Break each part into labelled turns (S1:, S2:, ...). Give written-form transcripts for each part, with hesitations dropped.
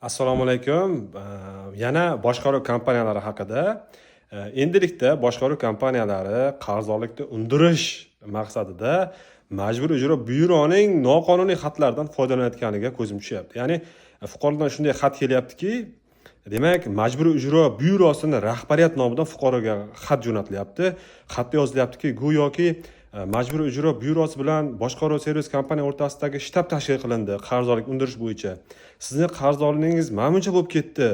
S1: Assalomu alaykum. Yana boshqaruv kompaniyalari haqida. Endilikda boshqaruv kompaniyalari qarzdorlikni undirish maqsadida Majburiy ijro byuroning noqonuniy xatlaridan foydalanayotganiga ko'zim tushyapti. Ya'ni fuqarolardan shunday xat kelyaptiki, demak, Majburiy ijro byurosini rahbariyat nomidan fuqaroga xat jo'natilyapti. Xatda yozilyaptiki, go'yoki Majburiy ijro byurosi bilan boshqaruv servis kompaniya o'rtasidagi shtab tashkil qilindi qarzdorlik undirish bo'yicha. Sizni qarzdorligingiz mana bo'lib ketdi.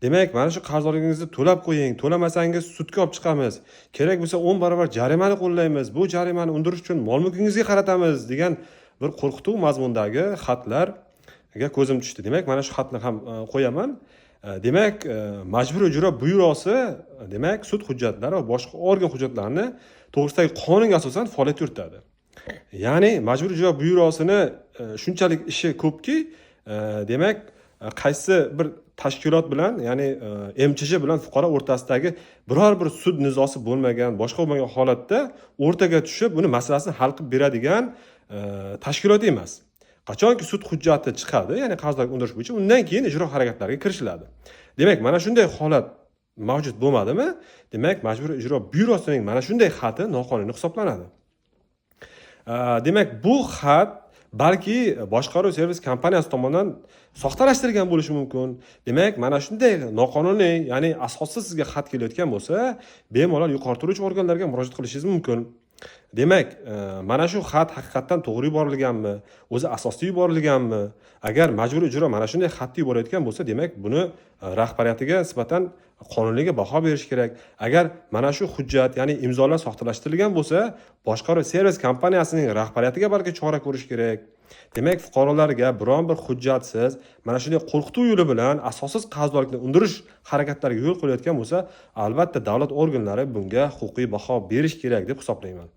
S1: Demak, mana shu qarzdorligingizni to'lab qo'ying, to'lamasangiz sudga olib chiqamiz. Kerak bo'lsa 10 barobar jarimani qo'llaymiz. Bu jarimani undirish uchun mol mulkingizga qaratamiz degan bir qo'rqituv mazmundagi xatlarga ko'zim tushdi. Demak, mana shu xatni ham qo'yaman. Demak, Majburiy ijro byurosi, demak, sud hujjatlari va boshqa organ hujjatlarini to'g'risidagi qonunga asosan faoliyat yuritadi. Ya'ni Majburiy ijro byurosini shunchalik ishi ko'pki, demak, qaysi bir tashkilot bilan, ya'ni MChJ bilan fuqaro o'rtasidagi biror bir sud nizosi bo'lmagan, boshqa bo'lmagan holatda o'rtaga tushib, buni masalasini hal qilib beradigan tashkilot emas. Qachonki sud hujjati chiqadi, ya'ni qarzdorlik undirish bo'yicha, undan keyin ijro harakatlariga kirishiladi. Demak, mana shunday holat mavjud bo'lmadimi, demak, Majburiy ijro byurosining mana shunday xati noqonuniy hisoblanadi. Demak, bu xat balki boshqaruv servis kompaniyasi tomonidan soxtalashtirilgan bo'lishi mumkin. Demak, mana shunday noqonuniy, ya'ni asossiz sizga xat kelayotgan bo'lsa, bemalol yuqori turuvchi organlarga murojaat qilishingiz mumkin. Demak, mana shu xat haqiqatdan to'g'ri yuborilganmi, o'zi asosli yuborilganmi? Agar Majburiy ijro mana shunday xatni yuborayotgan bo'lsa, demak, buni rahbariyatiga nisbatan qonuniyga baho berish kerak. Agar mana shu hujjat, ya'ni imzolar soxtalashtirilgan bo'lsa, boshqaruv servis kompaniyasining rahbariyatiga balki chora ko'rish kerak. Demak, fuqarolarga biron bir hujjatsiz mana shunday qo'rqituv yo'li bilan asossiz qarzdorlikni undirish harakatlariga yo'l qo'yayotgan bo'lsa, albatta davlat organlari bunga huquqiy baho berish kerak deb hisoblayman.